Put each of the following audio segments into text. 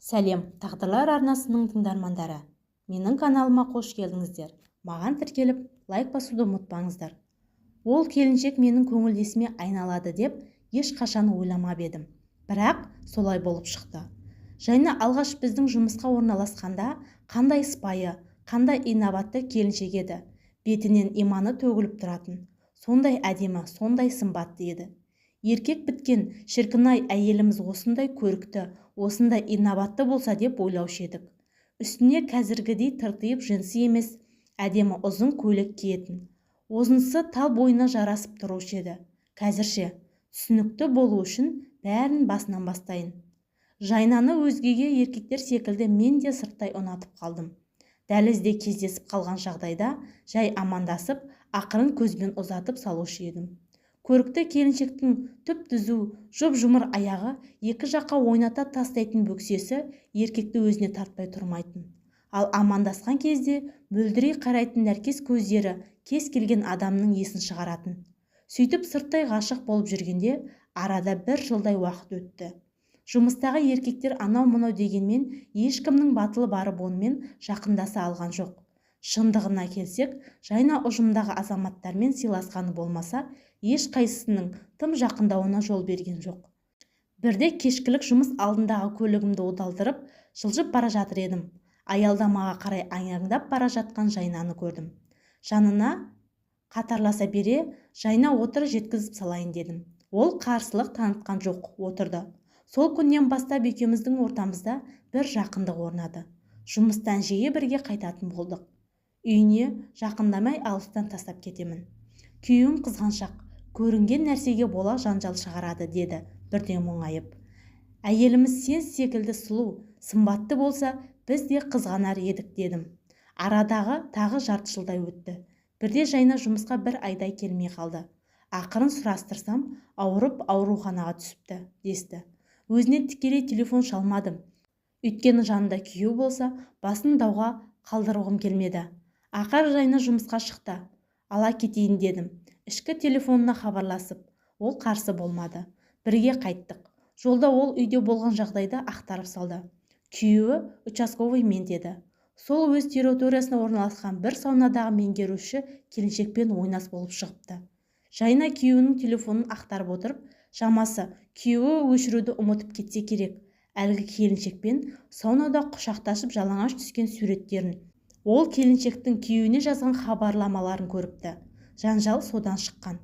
Сәлем, Тағдырлар арнасының тыңдармандары! Менің каналыма қош келдіңіздер! Маған тіркеліп, лайк басуды ұмытпаңыздар. Ол келіншек менің көңілдесіме айналады деп ешқашан ойламап едім. Бірақ солай болып шықты. Жайна алғаш біздің жұмысқа орналасқанда қандай сыпайы, қандай инабатты келіншек еді. Бетінен иманы төгіліп тұратын. Сондай әдемі, сондай сымбатты еді. Еркек біткен шіркін-ай, әйеліміз осындай көрікті, осындай инабатты болса деп ойлаушы едік. Үстіне қазіргідей тыртиып джинсы емес, әдемі ұзын көйлек киетін. Ұзынысы тал бойына жарасып тұрушы еді. Қазірше, түсінікті болу үшін бәрін басынан бастайын. Жайнаны өзгеге еркектер секілді мен де сырттай ұнатып қалдым. Дәлізде кездесіп қалған жағдайда жай амандасып, ақырын көзбен ұзатып салушы едім. Көрікті келіншектің түп-түзу, жұп-жұмыр аяғы, екі жаққа ойната тастайтын бөксесі еркекті өзіне тартпай тұрмайтын. Ал амандасқан кезде мөлдірей қарайтын нәркес көздері кез келген адамның есін шығаратын. Сөйтіп сырттай ғашық болып жүргенде арада бір жылдай уақыт өтті. Жұмыстағы еркектер анау-мынау дегенмен ешкімнің батылы барып онымен жақындаса алған жоқ. Шындығына келсек, Жайна ұжымдағы азаматтармен сыйласқаны болмаса, ешқайсысының тым жақындауына жол берген жоқ. Бірде кешкілік жұмыс алдындағы көлігімді оталдырып, жылжып бара жатыр едім. Аялдамаға қарай аяңдап бара жатқан Жайнаны көрдім. Жанына қатарласа бере, Жайна, отыр, жеткізіп салайын дедім. Ол қарсылық танытқан жоқ, отырды. Сол күннен бастап екеуміздің ортамызда бір жақындық орнады. Жұмыстан жиі бірге қайтатын болдық. Үйіне жақындамай алыстан тастап кетемін. Күйеуім қызғаншақ, көрінген нәрсеге бола жанжал шығарады деді бірден мұңайып. Әйеліміз сен секілді сұлу, сымбатты болса, біз де қызғанар едік дедім. Арадағы тағы жарты жылдай өтті. Бірде Жайна жұмысқа бір айдай келмей қалды. Ақырын сұрастырсам, ауырып ауруханаға түсіпті десті. Өзіне тікелей телефон шалмадым. Өйткені жанында күйеу болса, басын дауға қалдырғым келмеді. Ақыры Жайна жұмысқа шықты. Ала кетейін дедім. Ішкі телефонына хабарласып, ол қарсы болмады. Бірге қайттық. Жолда ол үйде болған жағдайды ақтарып салды. Күйеуі участковый мен деді. Сол өз территориясына орналасқан бір саунадағы меңгеруші келіншекпен ойнас болып шығыпты. Жайна күйеуінің телефонын ақтарып отырып, шамасы күйеуі өшіруді ұмытып кетсе керек, әлгі келіншекпен саунада құшақтасып жалаңаш түскен суреттерін, ол келіншектің күйеуіне жазған хабарламаларын көріпті. Жанжал содан шыққан.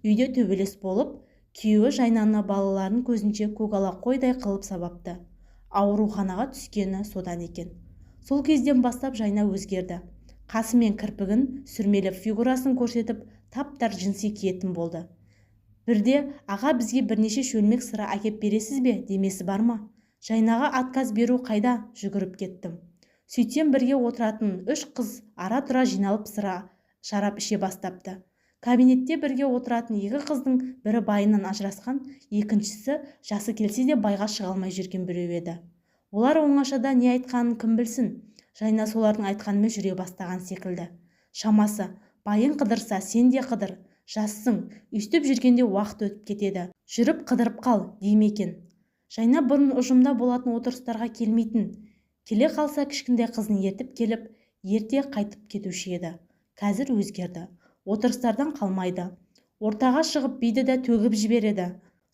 Үйде төбелес болып, күйеуі Жайнаны балаларының көзінше көгала қойдай қылып сабапты. Ауруханаға түскені содан екен. Сол кезден бастап Жайна өзгерді. Қасы мен кірпігін сүрмелеп, фигурасын көрсетіп, тап-тар джинсы киетін болды. Бірде, аға, бізге бірнеше шөлмек сыра әкеп бересіз бе демесі бар ма? Жайнаға отказ беру қайда, жүгіріп кеттім. Сөйтсем бірге отыратын үш қыз ара-тұра жиналып сыра шарап іше бастапты. Кабинетте бірге отыратын екі қыздың бірі байынан ажырасқан, екіншісі жасы келсе де байға шыға алмай жүрген біреу еді. Олар оңашада не айтқанын кім білсін, Жайна солардың айтқанымен жүре бастаған секілді. Шамасы, байың қыдырса, сен де қыдыр, жассың, өйстіп жүргенде уақыт өтіп кетеді, жүріп қыдырып қал, дей ме екен. Жайна бұрын ұжымда болатын отырыстарға келмейтін. Келе қалса кішкентай қызын ертіп келіп, ерте қайтып кетуші еді. Қазір өзгерді. Отырыстардан қалмайды. Ортаға шығып биді де төгіп жібереді.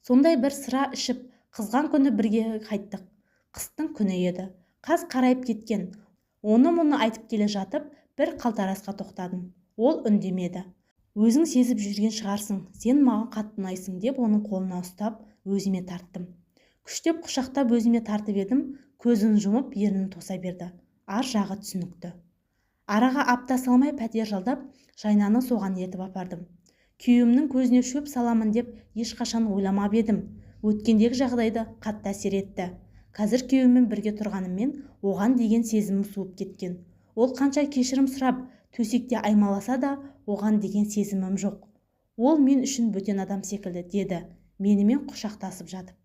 Сондай бір сыра ішіп, қызған күні бірге қайттық. Қыстың күні еді. Қас қарайып кеткен. Оны-мұны айтып келе жатып, бір қалтарысқа тоқтадым. Ол үндемеді. Өзің сезіп жүрген шығарсың, сен маған қатты ұнайсың деп оның қолына ұстап, өзіме тарттым. Күштеп құшақтап өзіме тартып едім, көзін жұмып ернін тоса берді. Ар жағы түсінікті. Араға апта салмай пәтер жалдап, Жайнаны соған ертіп апардым. Күйеуімнің көзіне шөп саламын деп ешқашан ойламап едім. Өткендегі жағдайды қатты әсер етті. Қазір күйеуіммен бірге тұрғаныммен оған деген сезімім суып кеткен. Ол қанша кешірім сұрап, төсекте аймаласа да, оған деген сезімім жоқ. Ол мен үшін бөтен адам секілді, деді менімен құшақтасып жатып.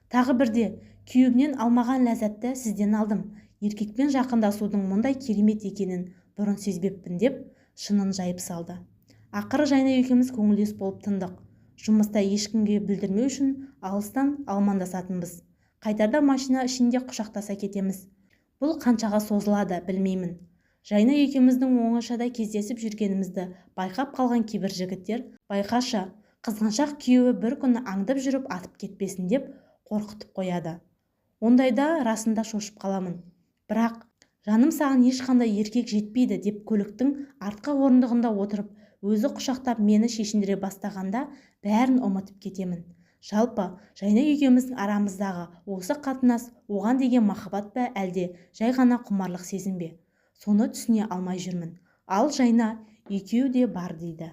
Тағы бірде, күйеуімнен алмаған ләззатты сізден алдым. Еркекпен жақындасудың мұндай керемет екенін бұрын сезбеппін деп шынын жайып салды. Ақыры Жайна екеуміз көңілдес болып тындық. Жұмыста ешкімге білдірмеу үшін алыстан алмандасатынбыз. Қайтарда машина ішінде құшақтаса кетеміз. Бұл қаншаға созылады, білмеймін. Жайна екеуміздің оңашада кездесіп жүргенімізді байқап қалған кейбір жігіттер, байқашы, қызғаншақ күйеуі бір күні аңдып жүріп атып кетпесін деп қорқытып қояды. Ондайда расында шошып қаламын. Бірақ жаным, саған ешқандай еркек жетпейді деп көліктің артқы орындығында отырып, өзі құшақтап мені шешіндіре бастағанда бәрін ұмытып кетемін. Жалпы, Жайна екеуміздің арамыздағы осы қатынас оған деген махаббат па, әлде жай ғана құмарлық сезім бе? Соны түсіне алмай жүрмін. Ал Жайна екеуі де бар дейді.